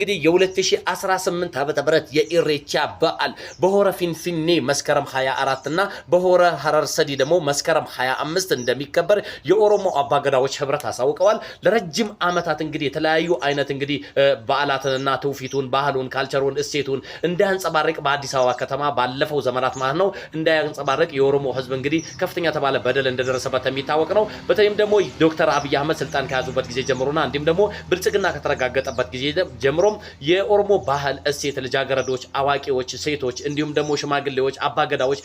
እንግዲህ የ2018 ዓ.ም የኢሬቻ በዓል በሆረ ፊንፊኔ መስከረም 24 እና በሆረ ሀረር ሰዲ ደግሞ መስከረም 25 እንደሚከበር የኦሮሞ አባገዳዎች ህብረት አሳውቀዋል። ለረጅም ዓመታት እንግዲህ የተለያዩ አይነት እንግዲህ በዓላትንና ትውፊቱን፣ ባህሉን፣ culture ኡን፣ እሴቱን እንዳያንጸባርቅ በአዲስ አበባ ከተማ ባለፈው ዘመናት ማለት ነው እንዳያንጸባርቅ የኦሮሞ ህዝብ እንግዲህ ከፍተኛ ተባለ በደል እንደደረሰበት የሚታወቅ ነው። በተለይም ደግሞ ዶክተር አብይ አህመድ ስልጣን ከያዙበት ጊዜ ጀምሮና እንዲሁም ደግሞ ብልጽግና ከተረጋገጠበት ጊዜ ጀምሮ የኦሮሞ ባህል እሴት ልጃገረዶች፣ አዋቂዎች፣ ሴቶች እንዲሁም ደግሞ ሽማግሌዎች፣ አባገዳዎች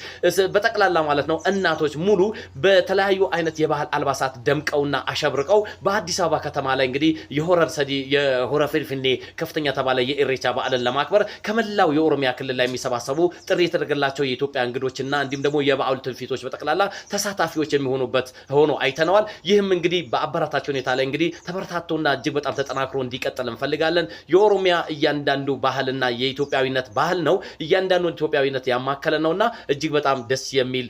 በጠቅላላ ማለት ነው እናቶች ሙሉ በተለያዩ አይነት የባህል አልባሳት ደምቀውና አሸብርቀው በአዲስ አበባ ከተማ ላይ እንግዲህ የሆረ ሰዲ የሆረ ፊንፊኔ ከፍተኛ ተባለ የኢሬቻ በዓልን ለማክበር ከመላው የኦሮሚያ ክልል ላይ የሚሰባሰቡ ጥሪ የተደረገላቸው የኢትዮጵያ እንግዶችና እንዲሁም ደግሞ የበዓሉ ትውፊቶች በጠቅላላ ተሳታፊዎች የሚሆኑበት ሆኖ አይተነዋል። ይህም እንግዲህ በአበረታች ሁኔታ ላይ እንግዲህ ተበረታቶና እጅግ በጣም ተጠናክሮ እንዲቀጥል እንፈልጋለን። የኦሮሚያ እያንዳንዱ ባህልና የኢትዮጵያዊነት ባህል ነው። እያንዳንዱ ኢትዮጵያዊነት ያማከለ ነውና እጅግ በጣም ደስ የሚል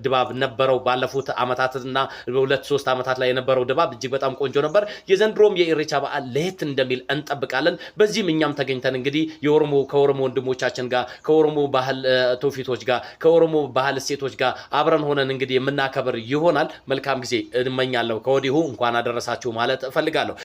ድባብ ነበረው። ባለፉት አመታትና 2-3 አመታት ላይ የነበረው ድባብ እጅግ በጣም ቆንጆ ነበር። የዘንድሮም የኢሬቻ በዓል ለየት እንደሚል እንጠብቃለን። በዚህም እኛም ተገኝተን እንግዲህ የኦሮሞ ከኦሮሞ ወንድሞቻችን ጋር፣ ከኦሮሞ ባህል ትውፊቶች ጋር፣ ከኦሮሞ ባህል እሴቶች ጋር አብረን ሆነን እንግዲህ የምናከብር ይሆናል። መልካም ጊዜ እመኛለሁ። ከወዲሁ እንኳን አደረሳችሁ ማለት እፈልጋለሁ።